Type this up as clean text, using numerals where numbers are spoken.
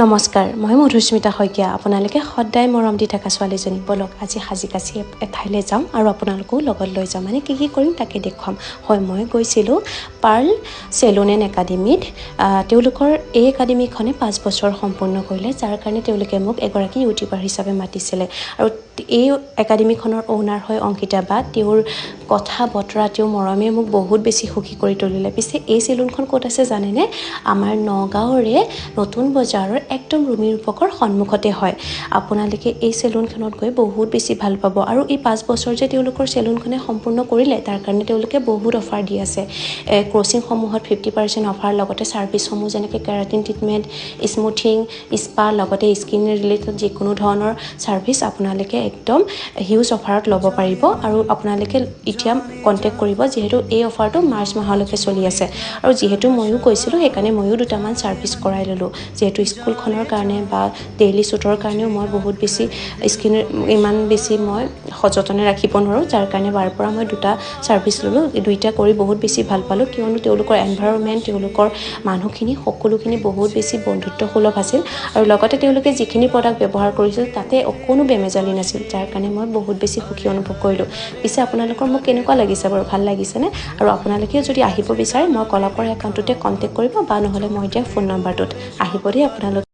নমস্কাৰ, মই মধুস্মিতা শইকীয়া, আপোনালোকে সদায় মৰম দি থকা ছোৱালীজনী। ব'লক, আজি সাজি কাচি এঠাইলৈ যাম আৰু আপোনালোকো লগত লৈ যাম। মানে কি কি কৰিম তাকে দেখুৱাম। হয়, মই গৈছিলোঁ পাৰ্ল চেলুন এণ্ড একাডেমীত। তেওঁলোকৰ এই একাডেমীখনে 5 বছৰ সম্পূৰ্ণ কৰিলে, যাৰ কাৰণে তেওঁলোকে মোক এগৰাকী ইউটিউবাৰ হিচাপে মাতিছিলে। আৰু এই একাডেমীখনৰ অ'নাৰ হয় অংকিতা বা। তেওঁৰ কথা বতৰা, তেওঁৰ মৰমে মোক বহুত বেছি সুখী কৰি তুলিলে। পিছে এই চেলুনখন ক'ত আছে জানেনে? আমাৰ নগাঁৱৰে নতুন বজাৰৰ একদম ৰুমি ৰূপকৰ সন্মুখতে হয়। আপোনালোকে এই চেলুনখনত গৈ বহুত বেছি ভাল পাব। আৰু এই 5 বছৰ যে তেওঁলোকৰ চেলুনখনে সম্পূৰ্ণ কৰিলে, তাৰ কাৰণে তেওঁলোকে বহুত অফাৰ দি আছে। ক্ৰচিংসমূহত 50% অফাৰ, লগতে ছাৰ্ভিচসমূহ যেনেকৈ কেৰাটিন ট্ৰিটমেণ্ট, স্মুথিং, স্পা, লগতে স্কিন ৰিলেটেড যিকোনো ধৰণৰ ছাৰ্ভিচ আপোনালোকে একদম হিউজ অফাৰত ল'ব পাৰিব। আৰু আপোনালোকে এতিয়া কণ্টেক্ট কৰিব, যিহেতু এই অফাৰটো মাৰ্চ মাহলৈকে চলি আছে। আৰু যিহেতু ময়ো গৈছিলোঁ, সেইকাৰণে ময়ো দুটামান ছাৰ্ভিচ কৰাই ল'লোঁ। যিহেতু স্কুলখনৰ কাৰণে বা ডেইলি শ্বুটৰ কাৰণেও মই বহুত বেছি স্কিন ইমান বেছি মই সযতনে ৰাখিব নোৱাৰোঁ, যাৰ কাৰণে বাৰ পৰা মই দুটা ছাৰ্ভিচ ল'লোঁ। দুইটা কৰি বহুত বেছি ভাল পালোঁ, কিয়নো তেওঁলোকৰ এনভাইৰনমেণ্ট, তেওঁলোকৰ মানুহখিনি, সকলোখিনি বহুত বেছি বন্ধুত্বসুলভ আছিল। আৰু লগতে তেওঁলোকে যিখিনি প্ৰডাক্ট ব্যৱহাৰ কৰিছিল, তাতে অকণো বেমেজালি নাছিল, যাৰ কাৰণে মই বহুত বেছি সুখী অনুভৱ কৰিলোঁ। পিছে আপোনালোকৰ মোক কেনেকুৱা লাগিছে বাৰু? ভাল লাগিছেনে? আৰু আপোনালোকেও যদি আহিব বিচাৰে, মই কলা কৰা একাউণ্টটোতে কণ্টেক্ট কৰিব বা নহ'লে মই দিয়া ফোন নাম্বাৰটোত আহিব দেই আপোনালোক।